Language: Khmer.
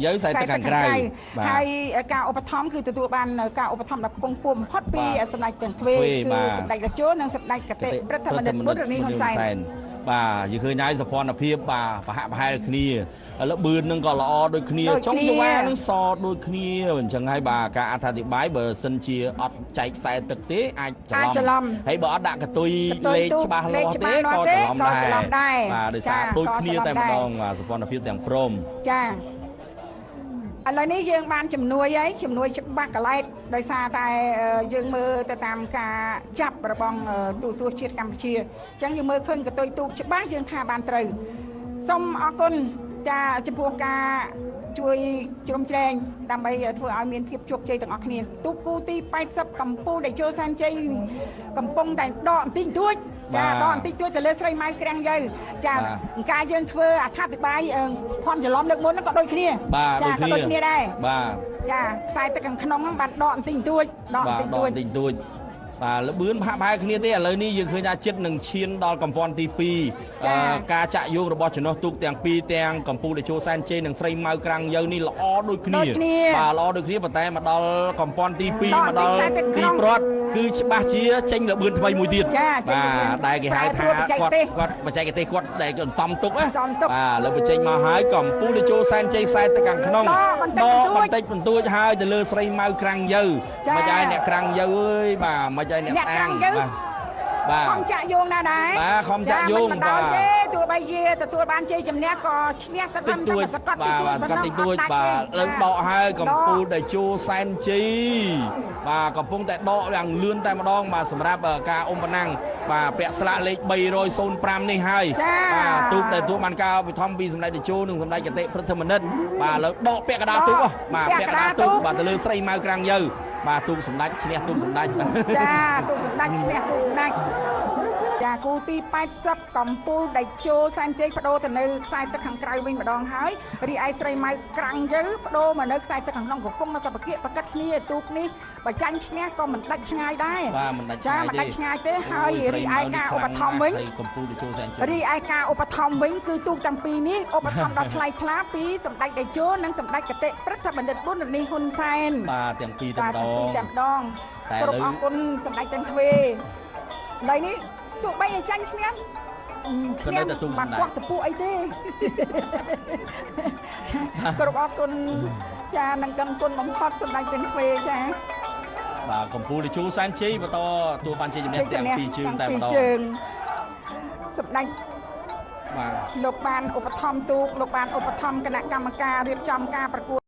យើខ្សែទឹកខាងក្រៅ ហើយការឧបត្ថម្ភគឺទទួលបានការឧបត្ថម្ភដ៏ខ្ពង់ខ្ពស់បំផុតពីសម្ដេចទាំងទ្វេ គឺសម្ដេចតេជោនិងសម្ដេចកតិព្រឹទ្ធបណ្ឌិតប៊ុនរនីហ៊ុនសែន។ បាទ យើងឃើញហើយ សភនភាព បាទ ប្រហាក់ប្រហែលគ្នា លបឿននឹងក៏ល្អដូចគ្នា ចុងចង្វានឹងសដូចគ្នាអញ្ចឹងហើយ។ បាទ ការអត្ថាធិប្បាយ បើសិនជាអត់ចែកខ្សែទឹកទេ អាចច្រឡំ ហើយបើអត់ដាក់កតុយលេខច្បាស់លាស់ទេ ក៏ច្រឡំដែរ។ បាទ ដោយសារដូចគ្នាតែម្ដង។ បាទ សភនភាពទាំងព្រម។ ចា ឥឡូវនេះយើងបានជំនួយហើយ ជំនួយច្បាស់កឡែត ដោយសារតែយើងមើលទៅតាមការចាប់របស់ទូទស្សន៍ជាតិកម្ពុជា អញ្ចឹងយើងមើលឃើញកតុយទូកច្បាស់ យើងថាបានត្រូវ។ សូមអរគុណចាចំពោះការជួយជ្រោមជ្រែង ដើម្បីធ្វើឲ្យមានភាពជោគជ័យទាំងអស់គ្នា។ ទូកគូទី80 កម្ពុជាដែលចូលសែនជ័យ កំពុងតែដកបន្តិចបន្តួច ចា ដកបន្តិចតួចទៅលើស្រីម៉ៅក្រាំងយើ។ ចា ការយើងធ្វើអត្ថាធិប្បាយផនច្រឡំលើកមុនហ្នឹងក៏ដូចគ្នា ចា ក៏ដូចគ្នាដែរ។ បាទ ចា ខ្សែទឹកខាងក្នុងហ្នឹងបានដកបន្តិចបន្តួច ដកបន្តិចបន្តួច បន្តិចបន្តួច។ បាទ លបឿនហាក់ប្រហែលគ្នាទេ។ ឥឡូវនេះយើងឃើញថាចិត្តនឹងឈានដល់កម្ពន់ទី2 ការចាក់យោងរបស់ចំណុះទូកទាំងពីរ ទាំងកម្ពុជាតេជោសែនជ័យនិងស្រីម៉ៅក្រាំងយើនេះល្អដូចគ្នា បាទ ល្អដូចគ្នា ប៉ុន្តែមកដល់កម្ពន់ទី2 មកដល់ទីព្រាត់ គឺច្បាស់ជាចេញលបឿនថ្មីមួយទៀត បាទ ដែលគេហៅថាគាត់បច្ចេកទេសគាត់ដែលអន្សំទុកណា បាទ លើបញ្ចេញមកហើយ។ កម្ពុជាតេជោសែនជ័យ ខ្សែទៅខាងក្នុងដកបន្តិចបន្តួចហើយទៅលើស្រីម៉ៅក្រាំងយើ មិនឲ្យអ្នកក្រាំងយើអើយ បាទ មិនឲ្យអ្នកស្អាង បាទ បាទ ខំចាក់យោងណាដែរ បាទ ខំចាក់យោង បាទ មិនដល់ទេ ទោះបីជាទទួលបានជ័យជំនះ ក៏ឈ្នះទៅតាមតែសកត់ តិចតួច បាទ សកត់តិចតួច។ បាទ លើដកហើយ កម្ពុជាដែលជួសែនជ័យ បាទ កំពុងតែដកយ៉ាងលឿនតែម្ដង បាទ សម្រាប់ការអ៊ំប៉ណាំង បាទ ពាក់ស្លាកលេខ305នេះហើយ បាទ ទូកដែលទទួលបានការឧបត្ថម្ភពីសម្ដេចតេជោនិងសម្ដេចកតិព្រឹទ្ធមនិត បាទ លើដកពាក់កណ្ដាលទូក បាទ ពាក់កណ្ដាលទូក បាទ ទៅលើស្រីម៉ៅក្រាំងយើ បាទ ទូកសម្ដេចឈ្នះទូកសម្ដេច ចា ទូកសម្ដេចឈ្នះទូកសម្ដេច។ ចា គូទី80 កម្ពុជាដៃជោសែនជ័យបដូរទៅនៅខ្សែទឹកខាងក្រៅវិញម្ដងហើយ រីឯស្រីម៉ៅក្រាំងយើបដូរមកនៅខ្សែទឹកខាងក្នុង កំពុងនៅតែប្រគៀកប្រកិតគ្នា។ ទូកនេះបើចាញ់ឈ្នះក៏មិនដាច់ឆ្ងាយដែរ បាទ មិនដាច់ឆ្ងាយទេ មិនដាច់ឆ្ងាយទេ។ ហើយរីឯការឧបត្ថម្ភវិញ កម្ពុជាដេជោសែនជ័យ រីឯការឧបត្ថម្ភវិញ គឺទូកទាំងពីរនេះឧបត្ថម្ភដល់ថ្លៃថ្លាពីសម្ដេចតេជោនិងសម្ដេចកតិព្រឹទ្ធបណ្ឌិតប៊ុនរនីហ៊ុនសែន បាទ ទាំងពីរតែម្ដង តែម្ដង។ គ្រប់អរគុណសម្ដេចទាំងទ្វេ។ ឥឡូវនេះទោះបីឲ្យចាញ់ឈ្នះ ឈ្នះតែទូសម្ដេច បាត់តពួកអីទេ គ្រប់អរគុណចា នឹងដឹងគុណបំផុតសម្ដេចទាំងទ្វេ ចា បាទ កម្ពុជាជូសែនជ័យបន្តទទួលបានជ័យជំនះទាំងពីរជើងតែម្ដង សម្ដេច បាទ លោកបានឧបត្ថម្ភទូក លោកបានឧបត្ថម្ភគណៈកម្មការរៀបចំការប្រកួត។